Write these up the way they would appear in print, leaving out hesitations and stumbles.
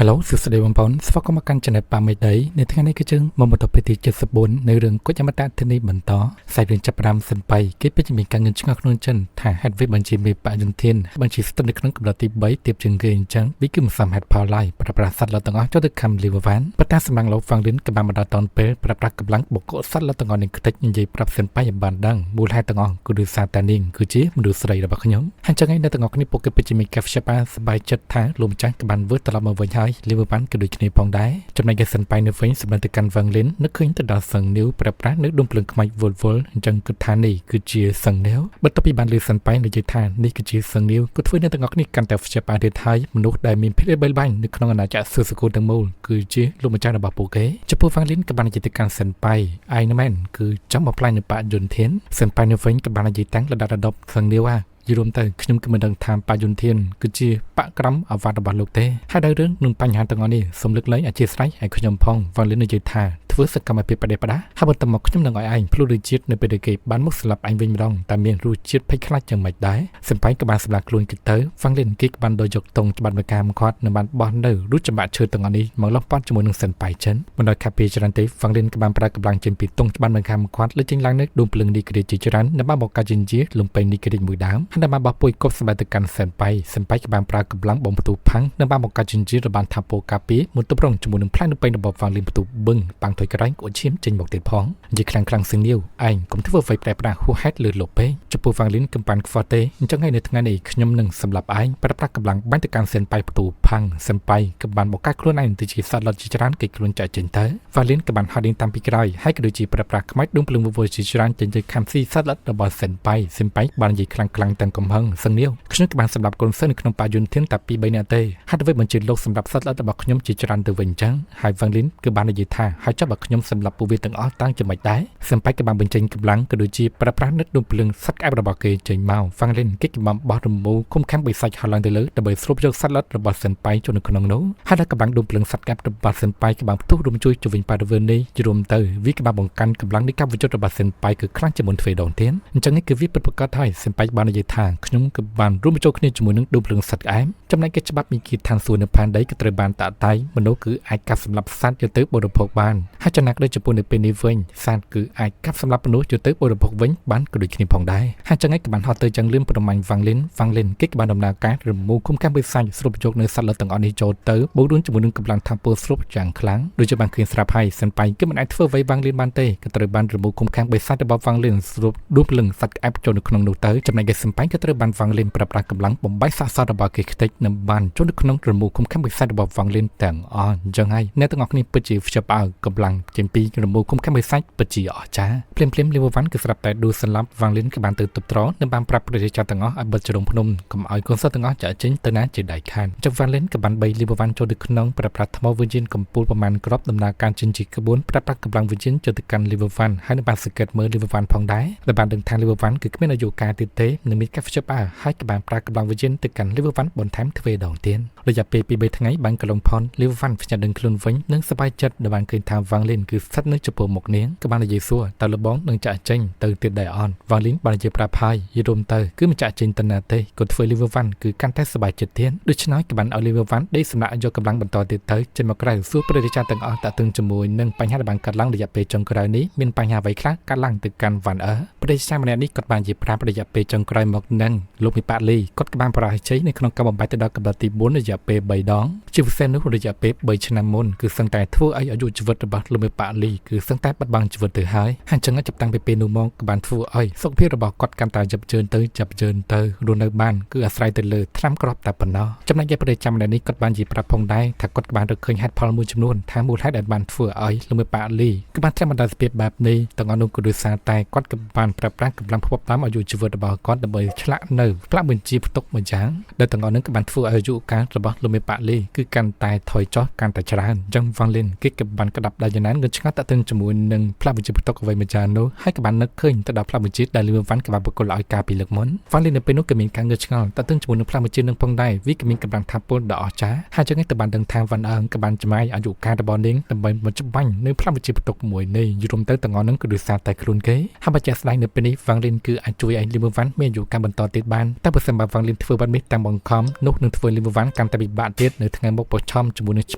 Hello សួស្តីបងប្អូនស្វាគមន៍មកកាន់ Channel ប៉ាមេដីនៅថ្ងៃនេះគឺជើងមកបន្តពេលទី74នៅរឿងគុជអមតៈធានីបន្តសាច់រឿងចាប់ផ្ដើមសិនបៃគេពិតជាមានការងឿងឆ្ងល់ក្នុងចិនថាហេតុអ្វីបានជាមេបយុនធានបានជាស្ថិតនៅក្នុងកម្រិតទី3ទៀបជាងគេអញ្ចឹងវាគឺមិនសមហេតុផលឡើយប្រើប្រាស់សត្វល្អទាំងអស់ចូលទៅខំលីវវ៉ាន់ប៉ុន្តែសម្រាប់លោកហ្វាងលិនក៏បានមកដល់តនពេលប្រើប្រាស់កម្លាំងបុគ្គលសត្វល្អទាំងអស់នឹងខ្ទេចនិយាយប្រាប់សិនបៃឲ្យបានដឹងមូលហេតុទាំងអស់គឺដោយសារតានាងគឺជាមនុស្សស្រីរបស់ខ្ញុំហើយចឹងឯងនៅទាំងអស់គ្នាពួកគេពិតជាមានកាហ្វឆាសប្បាយចិត្តថាលោកម្ចាស់ក៏បានវិលត្រឡប់មកវិញហើយលីវវ៉ាន់ក៏ដូចគ្នាផងដែរចំណែកឯសិនបៃនៅវិញសម្រាប់ទៅកាន់វ៉ាងលិននឹកឃើញទៅដល់សឹងនីវប្រើប្រាស់នៅដុំភ្លើងខ្មៅវល់វល់អញ្ចឹងគិតថានេះគឺជាសឹងនីវបន្ទាប់ពីបានលឺសិនបៃនិយាយថានេះគឺជាសឹងនីវក៏ធ្វើអ្នកទាំងអស់គ្នាកាន់តែខ្ជិលទៀតហើយមនុស្សដែលមានភេទបីបាញ់នៅក្នុងអាណាចក្រស៊ូសកូទាំងមូលគឺជាលោកម្ចាស់របស់ពួកគេចំពោះវ៉ាងលិនក៏បាននិយាយទៅកាន់សិនបៃឯងមែនគឺចង់បំផ្លាញនៅបយុនធានសិនបៃនៅវិញក៏បាននិយាយតាំងលដាប់លដប់សឹងនីវអាយល់រួមទៅខ្ញុំគឺមិនដឹងថាបាយុនធានគឺជាបក្រមអាវ៉ាត់របស់លោកទេហើយដោយរឿងនឹងបញ្ហាទាំងអស់នេះសូមលើកលែងអធិស្ឋានឲ្យខ្ញុំផងវ៉ាងលិននិយាយថាធ្វើសកម្មភាពបដិបដាហើយបន្តមកខ្ញុំនឹងឲ្យឯងភ្លុះរសជាតិនៅពេលដែលគេបានមកស្លាប់ឯងវិញម្ដងតែមានរសជាតិភ័យខ្លាចយ៉ាងម៉េចដែរសំផែងក៏បានសម្លាប់ខ្លួនគេទៅវ៉ាងលិនគេក៏បានដោយយកតុងច្បាត់មកកាមគាត់និងបានបោះនៅរូបច្បាក់ឈើទាំងអស់នេះមកលំប៉ាត់ជាមួយនឹងសិនប៉ៃចិនមិនដោយខាប់ពីច្រើនទេវ៉ាងលិនក៏បានប្រើកម្លាំងចេញពីតុងច្បាត់មកកាមគាត់លើចេញឡើងនៅដួងភ្លើងនេះគ្រាជាច្រើននិងបានបង្កើតជាជាលំពេញនេះគ្រាមួយដើមហើយបានបោះពុយគប់សម្រាប់ទៅកាន់សិនប៉ៃសិនប៉ៃក៏បានប្រើកម្លាំងបំផ្ទុះផាំងនិងបានបង្កើតជាជារបានថាពោកាពីមុនទម្រង់ជាមួយនឹងផ្លែនៅពេញរបស់វ៉ាងលិនផ្ទុះបឹងប៉ាំងថយក្រែងក៏ឈាមចេញមកទៀតផងនិយាយខ្លាំងខ្លាំងសឹងនីវឯងកុំធ្វើអ្វីប្រែប្រាស់ហួសហេតុលើលោកពេកចំពោះវ៉ាងលិនកំប៉ាន់ខ្វល់ទេអញ្ចឹងហើយនៅថ្ងៃនេះខ្ញុំនឹងសម្លាប់ឯងប្រើប្រាស់កម្លាំងបាញ់ទៅកាន់សិនប៉ៃផ្ទុះផាំងសិនប៉ៃក៏បានបង្កើតខ្លួនឯងទៅជាសត្វល្អិតជាច្រើនគេខ្លួនចាក់ចេញទៅវ៉ាងលិនក៏បានហត់ដេញតាមពីក្រោយហើយក៏ដូចជាប្រើប្រាស់ខ្មៅដុំភ្លើងវល់ជាច្រើនចេញទៅខំស៊ីសត្វល្អិតរបស់សិនប៉ៃសិនប៉ៃបាននិយាយខ្លាំងខ្លាំងទាំងកំហឹងសឹងនីវខ្ញុំក៏បានសម្លាប់កូនសិស្សនៅក្នុងបាយុនធានតែ2 3នាក់ទេហេតុអ្វីបានជាលោកសម្រាប់សត្វល្អិតរបស់ខ្ញុំជាច្រើនទៅវិញអញ្ចឹងហើយវ៉ាងលិនគឺបាននិយាយថាហើយចាប់បើខ្ញុំសម្លាប់ពួកវាទាំងអស់តាំងជាមិនដែរសិនប៉ៃក៏បានបញ្ចេញកម្លាំងក៏ដូចជាប្រើប្រាស់និតដុំភ្លើងសត្វក្អែបរបស់គេចេញមកវ៉ាងលិនគេក៏បានបោះរមូលគុំខាំបិសាចហោះឡើងទៅលើដើម្បីស្រូបយកសត្វល្អិតរបស់សិនប៉ៃចូលនៅក្នុងនោះហើយដល់កម្លាំងដុំភ្លើងសត្វក្អែបរបស់សិនប៉ៃក៏បានផ្ទុះរំជួយជុំវិញបរិវេណនេះរួមទៅវាក៏បានបង្កើនកម្លាំងនៃការវិជុតរបស់សិនប៉ៃគឺខ្លាំងជាងមុនទ្វេដងទៀតអញ្ចឹងនេះគឺវាពិតប្រាកដហើយសិនប៉ៃបាននិយាយថាខ្ញុំក៏បានរួមបញ្ចូលគ្នាជាមួយនឹងដុំភ្លើងសត្វក្អែមចំណែកគេច្បាប់មីគីឋានសួគ៌នៅផែនដីក៏ត្រូវបានតាក់តែងមនុស្សគឺអាចកាប់សម្លាប់សត្វយកទៅបរិភោគបានហើយចំណែកដូចចំពោះនៅពេលនេះវិញសត្វគឺអាចកាប់សម្លាប់មនុស្សយកទៅបរិភោគវិញបានក៏ដូចគ្នាផងដែរហើយចឹងឯងក៏បានហត់ទៅចឹងលឿនប្រមាញ់វ៉ាងលិនវ៉ាងលិនគេក៏បានដំណើរការរមូលគុំកាំបិសាចស្រូបយកនៅសត្វល្អទាំងអស់នេះចូលទៅបូករួមជាមួយនឹងកម្លាំងថាមពលស្រូបយ៉ាងខ្លាំងដូចជាបានឃើញស្រាប់ហើយសិនប៉ៃគឺមិនអាចធ្វើអ្វីវ៉ាងលិនបានទេក៏ត្រូវបានរមូលគុំខាំបិសាចរបស់វ៉ាងលិនស្រូបដួលភ្លឹងសត្វក្អែបចូលនៅក្នុងនោះទៅចំណែកឯសិនប៉ៃក៏ត្រូវបានវ៉ាងលិនប្រើប្រាស់កម្លាំងបំបីសាកសរបស់គេខ្ទេចនិងបានចូលនៅក្នុងរមូលគុំខាំបិសាចរបស់វ៉ាងលិនទាំងអស់អញ្ចឹងហើយអ្នកទាំងអស់គ្នាពិតជាខ្ជិបអើកម្លាំងចេញពីរមូលគុំខាំបិសាចពិតជាអស្ចារ្យភ្លាមភ្លាមលីវវ៉ាន់គឺស្រាប់តែដួលសន្លប់វ៉ាងលិនក៏បានទៅទប់ត្រនិងបានប្រាប់ប្រជាជនទាំងអស់ឲ្យបិទជ្រុងភ្នំកុំឲ្យកូនសិស្សទាំងអស់ចាក់ចេញទៅណាជាដៃខានចឹងវ៉ាងលិនក៏បានបីលីវវ៉ាន់ចូលទៅក្នុងប្រើប្រាស់ថ្មវិញ្ញាណកំពូលប្រមាណក្របដំណើរការចិញ្ចីក្បួនប្រើប្រាស់កម្លាំងវិញ្ញាណចូលទៅកាន់លីវវ៉ាន់ហើយនឹងបានសង្កេតមើលលីវវ៉ាន់ផងដែរដែលបានដឹងថាលីវវ៉ាន់គឺគ្មានអាយុកាលទៀតទេនិងមានការខ្ជិបអើហើយក៏បានប្រើកម្លាំងវិញ្ញាណទៅកាន់លីវវ៉ាន់បន្ថែមទ្វេដងទៀតរយៈពេល2 3ថ្ងៃបានកន្លងផុនលីវវ៉ាន់ផ្ញើដឹងខ្លួនវិញនិងសប្បាយចិត្តដែលបានឃើញថាវ៉ាងលីនគឺស្ថិតនៅចំពោះមុខនាងក៏បាននិយាយសួរតើលបងនឹងចាក់ចេញទៅទៀតដែរអត់វ៉ាងលីនបាននិយាយប្រាប់ហើយយល់រួមទៅគឺមិនចាក់ចេញទៅណាទេក៏ធ្វើលីវវ៉ាន់គឺកាន់តែសប្បាយចិត្តទៀតដូច្នេះក៏បានឲ្យលីវវ៉ាន់ដេកសម្រាប់យកកម្លាំងបន្តទៀតទៅចេញមកក្រៅសួរប្រជាជនទាំងអស់តាក់ទងជាមួយនឹងបញ្ហាដែលបានកើតឡើងរយៈពេលចុងក្រោយនេះមានបញ្ហាអ្វីខ្លះកើតឡើងទៅកាន់វ៉ាន់អឺប្រជាជនម្នាក់នេះគាត់បាននិយាយប្រាប់រយៈពេលចុងក្រោយមកនឹងលោកមីប៉ាលីគាត់ក៏បានបរាជ័យនៅក្នុងការបំបែកទៅដល់កម្រិតទី4រយៈពេល3ដងជាពិសេសនោះរយៈពេល3ឆ្នាំមុនគឺសឹងតែធ្វើឲ្យអាយុជីវិតរបស់លោកមេប៉ាលីគឺសឹងតែបាត់បង់ជីវិតទៅហើយហើយអញ្ចឹងចាប់តាំងពីពេលនោះមកក៏បានធ្វើឲ្យសុខភាពរបស់គាត់កាន់តែយ៉ាប់ជើនទៅយ៉ាប់ជើនទៅរស់នៅបានគឺអាស្រ័យទៅលើថ្នាំគ្រាប់តែប៉ុណ្ណោះចំណែកឯប្រជាចាំម្នាក់នេះគាត់បាននិយាយប្រាប់ផងដែរថាគាត់ក៏បានរកឃើញហេតុផលមួយចំនួនថាមូលហេតុដែលបានធ្វើឲ្យលោកមេប៉ាលីក៏បានធ្លាក់បណ្ដោយសភាពបែបនេះទាំងអស់នោះក៏ដោយសារតែគាត់ក៏បានប្រើប្រាស់កម្លាំងផ្គប់តាមអាយុជីវិតរបស់គាត់ដើម្បីឆ្លាក់នៅផ្លាកបញ្ជាផ្ទុកមួយយ៉ាងដែលទាំងអស់នោះក៏បានធ្វើឲ្យអាយុកាលរបស់លោកមេប៉ាលីគឺកាន់តែថយចុះកាន់តែច្រើនអញ្ចឹងវ៉ាងលិនគេក៏បានក្តាប់ដៃយ៉ាងណាងឿឆ្ងាត់តាក់ទងជាមួយនឹងផ្លាកបញ្ជាផ្ទុកអ្វីមួយយ៉ាងនោះហើយក៏បាននឹកឃើញទៅដល់ផ្លាកបញ្ជាដែលលឿវ៉ាន់ក៏បានបកគលឲ្យការពីលើកមុនវ៉ាងលិននៅពេលនោះក៏មានការងឿឆ្ងល់តាក់ទងជាមួយនឹងផ្លាកបញ្ជានឹងផងដែរវាក៏មានកម្លាំងថាពលដ៏អស្ចារ្យហើយចឹងឯងទៅបានដឹងថាវ៉ាន់អើងក៏បានចំណាយអាយុកាលរបស់នាងដើម្បីមកច្បាញ់នៅផ្លាកបញ្ជាផ្ទុកមួយនេះយល់ទៅទាំងអស់នឹងក៏ដោយសារតែខ្លួនគេហើយបើជាក់ស្ដែងនៅពេលនេះវ៉ាងលិនគឺអាចជួយឲ្យលីមវ៉ាន់មានអាយុកាល បន្តទៀតបានតែបើសិនបើវ៉ាងលីនធ្វើបែបនេះតាមបង្ខំនោះនឹងធ្វើលីមវ៉ាន់កាន់តែពិបាកទៀតនៅថ្ងៃមុខប្រឈមជាមួយនឹងច្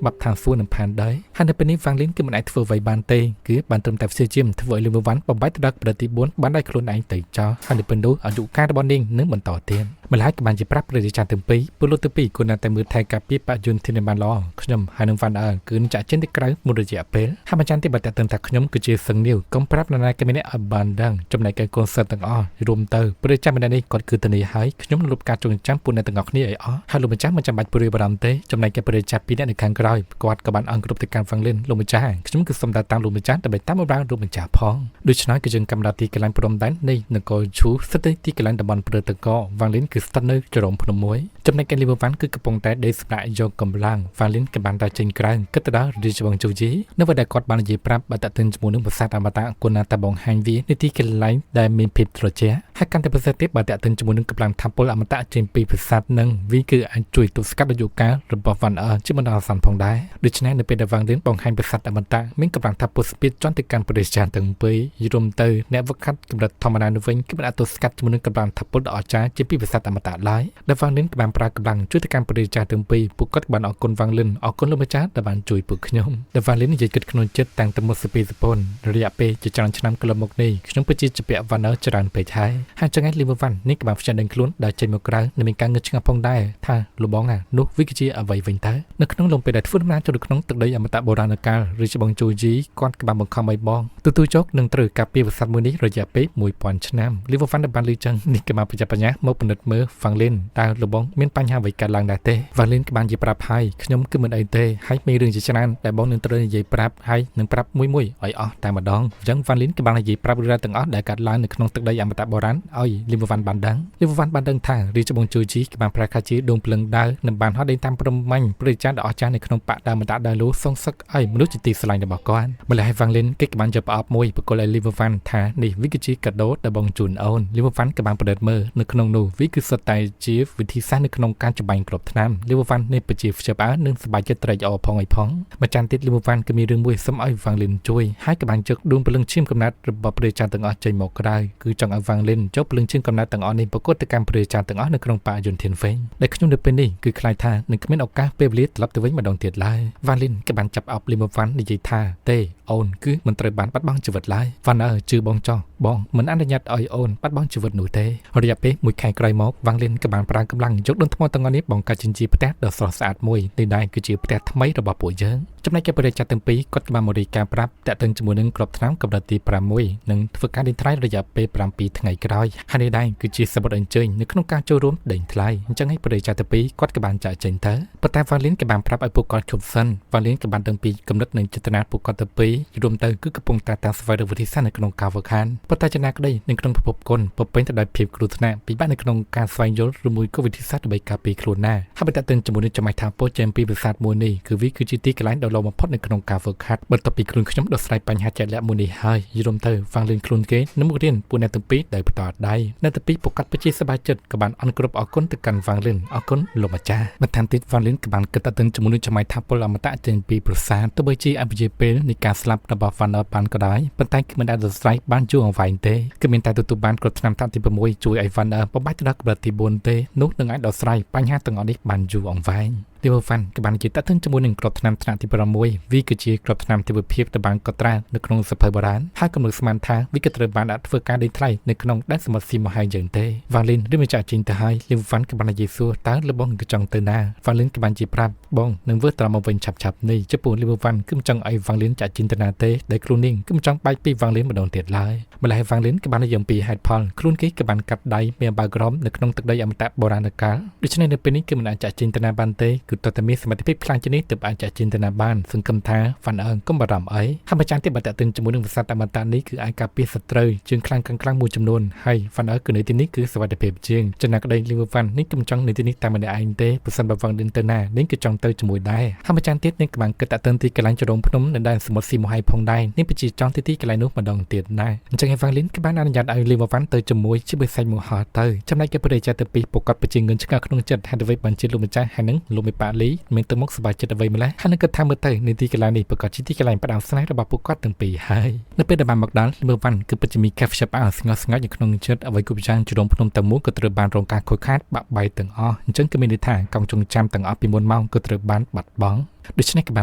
បាប់ឋានសួគ៌និងផែនដីហើយនៅពេលនេះវ៉ាងលីនគឺមិនអាចធ្វើអ្វីបានទេគឺបានត្រឹមតែព្យាយាមធ្វើឲ្យលីមវ៉ាន់បំបែកទៅដល់កម្រិតទី4បានដោយខ្លួនឯងទៅចោលហើយនៅពេលនោះអាយុកាលរបស់នាងនឹងបន្តទៀតម្ល៉េះក៏បានជាប្រាប់ប្រជាជនទាំងពីរពលរដ្ឋទាំងពីរគួរណាស់តែមើលថែការពារបយុនធានាបានល្អខ្ញុំហើយនឹងវ៉ាន់អើគឺនឹងចាក់ចេញទៅក្រៅមួយរយៈពេលហើយម្ចាស់ទីបើតើថាខ្ញុំគឺជាសឹងនីវកុំប្រាប់នរណាគេម្នាក់ឲ្យបានដឹងចំណែកកូនសិស្សទាំងអស់រួមទៅប្រជាជនម្នាក់នេះគាត់គឺធានាហើយខ្ញុំនឹងលុបការចងចាំពួកអ្នកទាំងអស់គ្នាឲ្យអស់ហើយលោកម្ចាស់មិនចាំបាច់ព្រួយបារម្ភទេចំណែកគេប្រជាជនពីរនាក់នៅខាងក្រោយគាត់ក៏បានអង្គគ្រប់ទៅកាន់ហ្វាំងលិនលោកម្ចាស់ខ្ញុំគឺសុំតែតាមលោកម្ចាស់ដើម្បីតាមបម្រើលោកម្ចាស់ផងដូច្នេះគឺយើងកំដៅទីកន្លែងព្រំដែននៃនគរឈូស្ថិតទីកន្លែងតំបន់ព្រឹត្តិការណ៍ហ្វាំងលិនគឺស្ថិតនៅចរមភ្នំមួយចំណែកកេលីវ៉ាន់គឺកំពុងតែដេកសម្រាប់យកកម្លាំងហ្វាលីនក៏បានតែចេញក្រៅគិតទៅដល់រាជវង្សជូជីនៅពេលដែលគាត់បាននិយាយប្រាប់បើតើជាមួយនឹងប្រាសាទអមតៈគណាតែបង្ហាញវានៅទីកន្លែងដែលមានភាពត្រជាក់ហើយកាន់តែពិសេសទៀតបើតើជាមួយនឹងកម្លាំងថាពលអមតៈចេញពីប្រាសាទនឹងវាគឺអាចជួយទប់ស្កាត់អាយុកាលរបស់វ៉ាន់អឺជាបណ្ដោះអាសន្នផងដែរដូច្នេះនៅពេលដែលវ៉ាងលីនបង្ហាញប្រាសាទអមតៈមានកម្លាំងថាពលស្ពាតជន់ទៅកាន់ប្រទេសចាទាំងពីររួមទៅអ្នកវឹកហាត់កម្រិតធម្មតានោះវិញគឺមិនអាចទប់ស្កាត់ជាមួយនឹងកម្លាំងថាពលដ៏អស្ចារ្យចេញពីប្រាសាទអមតៈឡើយដែលវ៉ាងលីនក៏បានប្រើកម្លាំងជួយទៅកាន់ប្រជាចាស់ទាំងពីរពួកគាត់បានអរគុណវ៉ាងលិនអរគុណលោកម្ចាស់ដែលបានជួយពួកខ្ញុំដែលវ៉ាងលិននិយាយគិតក្នុងចិត្តតាំងពីមុនសពីសពនរយៈពេលជាច្រើនឆ្នាំកន្លងមកនេះខ្ញុំពិតជាជាពាក់វ៉ាណើច្រើនពេកហើយហើយចឹងឯងលីវ៉ាន់នេះក៏បានផ្ចិតដឹងខ្លួនដែលចេញមកក្រៅនិងមានការងឹតឆ្ងាស់ផងដែរថាលោកបងណានោះវាគឺជាអ្វីវិញតើនៅក្នុងលំពេលដែលធ្វើដំណើរចូលក្នុងទឹកដីអមតៈបុរាណកាលរាជវង្សជូជីគាត់ក៏បានបង្ខំឲ្យបងទទួលចោកនឹងត្រូវការពារប្រាសាទមួយនេះរយៈពេល1000ឆ្នាំលីវ៉ាន់ដែលបានលឺចឹងនេះក៏បានបញ្ញាមកពិនិត្យមើលហ្វាំងលិនតើលោកបងមានបញ្ហាអ្វីកើតឡើងដែរទេវ៉ាលីនក៏បាននិយាយប្រាប់ហើយខ្ញុំគឺមិនអីទេហើយមានរឿងជាច្រើនដែលបងនឹងត្រូវនិយាយប្រាប់ហើយនឹងប្រាប់មួយមួយឲ្យអស់តែម្ដងអញ្ចឹងវ៉ាលីនក៏បាននិយាយប្រាប់រឿងរ៉ាវទាំងអស់ដែលកើតឡើងនៅក្នុងទឹកដីអមតៈបុរាណឲ្យលីមវ៉ាន់បានដឹងលីមវ៉ាន់បានដឹងថារាជវង្សជូជីក៏បានប្រកាសជាដួងភ្លឹងដាវនិងបានហោះដេញតាមព្រំមាញ់ប្រជាជនដ៏អស្ចារ្យនៅក្នុងបកដើមតដើលូសងសឹកឲ្យមនុស្សជាទីស្រឡាញ់របស់គាត់ម្ល៉េះវ៉ាងលីនគេក៏បានយកប្រអប់មួយបកគលឲ្យលីមវ៉ាន់ថានេះវាគឺជាកាដូដែលបងជូនអូនលីមវ៉ាន់ក៏បានប្រឌិតមើលនៅក្នុងនោះវាគឺសុទ្ធតែជាវិធីសាស្ត្រនៅក្នុងការចម្បាញ់គ្រាប់ថ្នាំលីវ៉ាន់នេះពជាខ្ជិបអើនឹងសប្បាយចិត្តត្រេកអរផងអីផងម្ចាស់ទៀតលីវ៉ាន់គឺមានរឿងមួយសុំឲ្យវ៉ាងលីនជួយហើយក៏បានជឹកដួងព្រលឹងឈាមកំណត់របស់ប្រជាជនទាំងអស់ចេញមកក្រៅគឺចង់ឲ្យវ៉ាងលីនចុះព្រលឹងឈាមកំណត់ទាំងអស់នេះប្រកួតទៅកាន់ប្រជាជនទាំងអស់នៅក្នុងបាយន្តធានវិញដែលខ្ញុំនៅពេលនេះគឺខ្លាចថានឹងគ្មានឱកាសពេលវេលាត្រឡប់ទៅវិញម្ដងទៀតឡើយវ៉ាងលីនក៏បានចាប់អោបលីវ៉ាន់និយាយថាទេអូនគឺមិនត្រូវបានបាត់បង់ជីវិតឡើយវ៉ាន់អើជឿបងចោះបងមិនអនុញ្ញាតឲ្យអូនបាត់បង់ជីវិតនោះទេរយៈពេលមួយខែក្រោយមកវ៉ាងលីនក៏បានប្រើកម្លាំងយកដុំថ្មទាំងអស់នេះបង្កើតជាផ្ទះដ៏ស្រស់ស្អាតមួយនេះដែរគឺជាផ្ទះថ្មីរបស់ពួកយើងចំណែកឯប្រជាជនទាំងពីរគាត់ក៏បានមករាយការណ៍ប្រាប់តាក់ទងជាមួយនឹងក្របថ្នាំកម្រិតទី6និងធ្វើការដេញថ្លៃរយៈពេល7ថ្ងៃក្រោយហើយនេះដែរគឺជាសបុតអញ្ជើញនៅក្នុងការចូលរួមដេញថ្លៃអញ្ចឹងឯប្រជាជនទាំងពីរគាត់ក៏បានចាកចេញទៅប៉ុន្តែវ៉ាលីនក៏បានប្រាប់ឲ្យពួកគាត់ជប់សិនវ៉ាលីនក៏បានដឹងពីគំនិតនិងចេតនាពួកគាត់ទាំងពីររួមទៅគឺកំពុងតែតាមស្វែងរកវិធីសាស្ត្រនៅក្នុងការហ្វឹកហាត់ប៉ុន្តែចំណាក្តីនៅក្នុងពិភពគុណពពេញទៅដោយភាពគ្រោះថ្នាក់ពិបាកនៅក្នុងការស្វែងយល់ឬមួយក៏វិធីសាស្ត្រដើម្បីការពារខ្លួនណាហើយបើតើទៅជាមួយនឹងចំណាយថាពោចេញពីប្រាសាទមួយនេះគឺវាគឺជាទីកន្លែងដ៏ល្អបំផុតនៅក្នុងការហ្វឹកហាត់បន្ទាប់ពីខ្លួនខ្ញុំដោះស្រាយបញ្ហាជាក់លាក់មួយនេះហើយយល់ទៅហ្វាំងលឿនខ្លួនគេនឹងមករៀនពួកអ្នកទាំងពីរដោយបន្តដៃអ្នកទាំងពីរប្រកាសប្រជាសប្បាយចិត្តក៏បានអន់គ្រប់អរគុណទៅកាន់ហ្វាំងលឿនអរគុណលោកម្ចាស់បន្ថែមទៀតហ្វាំងលឿនក៏បានគិតទៅជាមួយនឹងចំណាយថាពលអមតៈចេញពីប្រាសាទទោះបីជាអភិជាពេលនៃការស្លាប់របស់ហ្វានបានក៏ដោយប៉ុន្តែគឺមិនអាចដោះស្រាយបានយូរអង្វែងទេគឺមានតែទទួលបានគ្រាប់ថ្នាំថ្នាក់ទី6ជួយឲ្យហ្វានបំបាច់ទៅដល់កម្រិតទី4ទេនោះនឹងអាចដោះស្រាយបញ្ហាទាំងអស់នេះបានយូរអង្វែងលីវ៉ាន់ក៏បាននិយាយតាក់ទងជាមួយនឹងក្របថ្នាំថ្នាក់ទី6វាគឺជាក្របថ្នាំទេវភាពដែលបានកត់ត្រានៅក្នុងសភៅបុរាណហើយកំណត់ស្មានថាវាក៏ត្រូវបានដាក់ធ្វើការដេញថ្លៃនៅក្នុងដែនសមុទ្រស៊ីមហៃយើងទេវ៉ាលីនឬម្ចាស់ចេញទៅហើយលីវ៉ាន់ក៏បាននិយាយសួរតើលបងក៏ចង់ទៅណាវ៉ាលីនក៏បានជាប្រាប់បងនឹងវើត្រឡប់មកវិញឆាប់ឆាប់នេះចំពោះលីវ៉ាន់គឺមិនចង់ឲ្យវ៉ាងលីនចាក់ចិនទៅណាទេដែលខ្លួននាងគឺមិនចង់បែកពីវ៉ាងលីនម្ដងទៀតឡើយម្ល៉េះវ៉ាងលីនក៏បាននិយាយអំពីហេតុផលខ្លួនគេក៏បានកាត់ដៃមានបាក្រមនៅក្នុងទឹកដីអមតៈបុរាណកាលដូច្នេះនៅពេលនេះគឺមិនអាចចាក់ចិនទៅណាបានទេគឺតើតែមានសមត្ថភាពខ្លាំងជាងនេះទើបអាចចាក់ចិនទៅណាបានសង្ឃឹមថាហ្វាន់អើងកុំបារម្ភអីហើយម្ចាស់ទៀតបើតើទិញជាមួយនឹងវិស័យអមតៈនេះគឺអាចការពារសត្រូវជាងខ្លាំងខ្លាំងមួយចំនួនហើយហ្វាន់អើគឺនៅទីនេះគឺសុវត្ថិភាពជាងចំណាក់ក្តីលីវហ្វាន់នេះគឺមិនចង់នៅទីនេះតែម្នាក់ឯងទេប្រសិនបើវ៉ាងលីនទៅណានេះគឺចង់ទៅជាមួយដែរហើយម្ចាស់ទៀតនេះក៏បានគិតតើទីកន្លែងចរងភ្នំនៅដែនសមុទ្រស៊ីមហៃផងដែរនេះពិជាចង់ទីកន្លែងនោះម្ដងទៀតដែរអញ្ចឹងឯវ៉ាងលីនក៏បានអនុញ្ញាតឲ្យលីវហ្វាន់ទៅជាមួយជាបិសាចមហោទៅចំណែកគេប្រជាទៅពីប្រកាសប្រជាងឿនឆ្ងាក្នុងចិត្តហេតុអ្វីបានជាលោកម្ចាស់ហើយនឹងលោកមេប ប៉ាលីមានទឹកមុខសប្បាយចិត្តអ្វីម្ល៉េះហើយនឹងគិតថាមើលទៅនៅទីកន្លែងនេះប្រកាសជាទីកន្លែងផ្ដើមស្នេហ៍របស់ពួកគាត់ទាំងពីរហើយនៅពេលដែលបានមកដល់មើលវ៉ាន់គឺពិតជាមានកាហ្វចាប់អើស្ងោះស្ងាត់នៅក្នុងចិត្តអ្វីគ្រប់យ៉ាងជ្រុំភ្នំទាំងមូលក៏ត្រូវបានរងការខូចខាតបាក់បែកទាំងអស់អញ្ចឹងគឺមានន័យថាកងចងចាំទាំងអស់ពីមុនមកក៏ត្រូវបានបាត់បង់ដូច្នេះក៏បា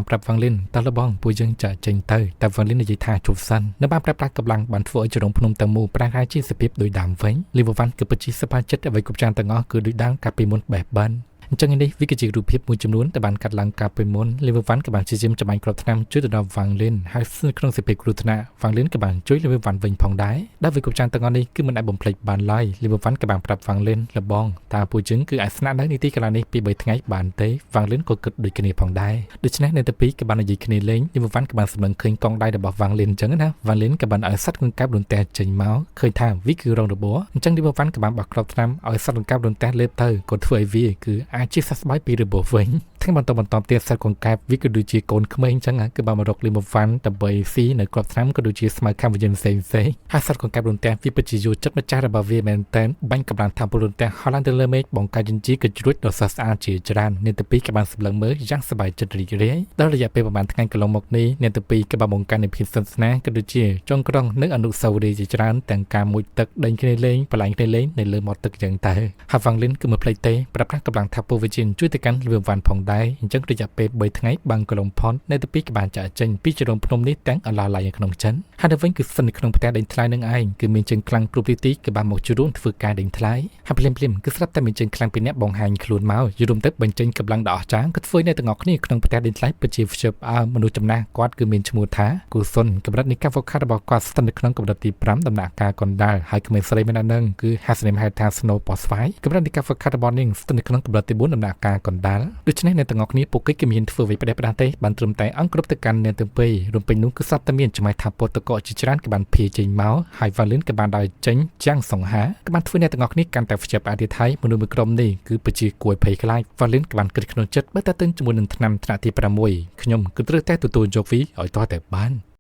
នប្រាប់វ៉ាងលីនតើលបងពួកយើងចាក់ចេញទៅតែវ៉ាងលីននិយាយថាជប់សិននៅបានប្រាប់ប្រាស់កម្លាំងបានធ្វើឲ្យជ្រុងភ្នំទាំងមូលប្រែក្លាយជាសភាពដូចដើមវិញលីវវ៉ាន់គឺពិតជាសប្បាយចិត្តអ្វីគ្រប់យ៉ាងទាំងអស់គឺដូចដើមកាលពីមុនបេះបានអញ្ចឹងនេះវាគឺជារូបភាពមួយចំនួនដែលបានកាត់ឡើងកាលពីមុនលីវវ៉ាន់ក៏បានព្យាយាមចម្បាញ់គ្រាប់ថ្នាំជួយទៅដល់វ៉ាងលីនហើយក្នុងសភាពគ្រោះថ្នាក់វ៉ាងលីនក៏បានជួយលីវវ៉ាន់វិញផងដែរដែលវាគ្រប់យ៉ាងទាំងអស់នេះគឺមិនអាចបំភ្លេចបានឡើយលីវវ៉ាន់ក៏បានប្រាប់វ៉ាងលីនលបងតើពួកយើងគឺអាចស្នាក់នៅនីតិកន្លែងនេះពី3ថ្ងៃបានទេវ៉ាងលីនក៏គិតដូចគ្នាផងដែរដូច្នេះនៅទីពីរក៏បាននិយាយគ្នាលេងលីវវ៉ាន់ក៏បានសម្លឹងឃើញកងដៃរបស់វ៉ាងលីនអញ្ចឹងណាវ៉ាងលីនក៏បានឲ្យសត្វកង្កែបរន្ទះចេញមកឃើញថាវាគឺរងរបួសអញ្ចឹងលីវវ៉ាន់ក៏បានបោះគ្រាប់ថ្នាំឲ្យសត្វកង្កែបរន្ទះលេបទៅក៏ធ្វើឲ្យវាគឺអាចជាសះស្បើយពីរបួសវិញថ្ងៃបន្តបន្តទៀតសត្វកង្កែបវាក៏ដូចជាកូនក្មេងអញ្ចឹងគឺបានមករកលីមវ៉ាន់ដើម្បីស៊ីនៅគ្រាប់ថ្នាំក៏ដូចជាស្មៅខាំវិញ្ញាណផ្សេងផ្សេងហើយសត្វកង្កែបរន្ទះវាពិតជាយល់ចិត្តម្ចាស់របស់វាមែនទែនបាញ់កម្លាំងធម្មពលរន្ទះហោះឡើងទៅលើមេឃបង្កើតជញ្ជីក៏ជ្រួចដ៏ស្រស់ស្អាតជាច្រើនអ្នកទាំងពីរក៏បានសម្លឹងមើលយ៉ាងសប្បាយចិត្តរីករាយដល់រយៈពេលប្រហែលថ្ងៃកន្លងមកនេះអ្នកទាំងពីរក៏បានបង្កើននូវភាពស្និទ្ធស្នាលក៏ដូចជាចុងក្រុងនៅអនុស្សាវរីយ៍ជាច្រើនទាំងការមុជទឹកដេញគ្នាលេងបលែងគ្នាលេងនៅលើមាត់ទឹកយ៉ាងទៅហើយវ៉ាងលីនគឺមិនភ្លេចទេប្រាប់ថាកម្លាំងថាពលវិជ្ជាជួយទៅកាន់លឿនវ៉ាន់ផងដែរអញ្ចឹងរយៈពេល3ថ្ងៃបាំងកលុំផននៅទីពីរក៏បានចាក់ចេញពីជ្រុងភ្នំនេះទាំងអឡាឡាយនៅក្នុងចិនហើយនៅវិញគឺសិននៅក្នុងផ្ទះដេញថ្លៃនឹងឯងគឺមានជើងខ្លាំងគ្រប់ទីទីក៏បានមកជួររួមធ្វើការដេញថ្លៃហើយភ្លាមភ្លាមគឺស្រាប់តែមានជើងខ្លាំងពីរនាក់បង្ហាញខ្លួនមកយល់ទៅបញ្ចេញកម្លាំងដ៏អស្ចារ្យក៏ធ្វើឲ្យអ្នកទាំងអស់គ្នាក្នុងផ្ទះដេញថ្លៃពិតជាខ្ជិបអើមនុស្សចំណាស់គាត់គឺមានឈ្មោះថាគូសុនកម្រិតនៃការហ្វូកាសរបស់គាត់ស្ថិតនៅក្នុងកម្រិតទី5ដំណាក់កាលកណ្ដាលហើយក្មេងស្រីម្នាក់នឹងគឺហាសនីមហៅថា Snow ប៉ស្វាយកម្រិតនៃការហ្វូកាសរបស់នាងស្ថិតនៅក្នុងកម្រិតទី4ដំណាក់កាលកណ្ដាលដូច្នេះអ្នកទាំងអស់គ្នាពួកគេគឺមានធ្វើអ្វីផ្ដេសផ្ដាស់ទេបានត្រឹមតែអង្គគ្រប់ទៅកាន់អ្នកទាំងពីររំពេញនោះគឺសត្វតែមានចំណាយថាពតកជាច្រើនក៏បានភៀចេញមកហើយវ៉ាលីនក៏បានដើរចេញចាំងសង្ហាក៏បានធ្វើអ្នកទាំងអស់គ្នាកាន់តែខ្ជិបអធិដ្ឋាយមនុស្សមួយក្រុមនេះគឺពិតជាគួរភ័យខ្លាចវ៉ាលីនក៏បានគិតក្នុងចិត្តបើតើទៅជាមួយនឹងឆ្នាំថ្នាក់ទី6ខ្ញុំគឺត្រូវតែទទួលយកវីឲ្យតោះតែបាន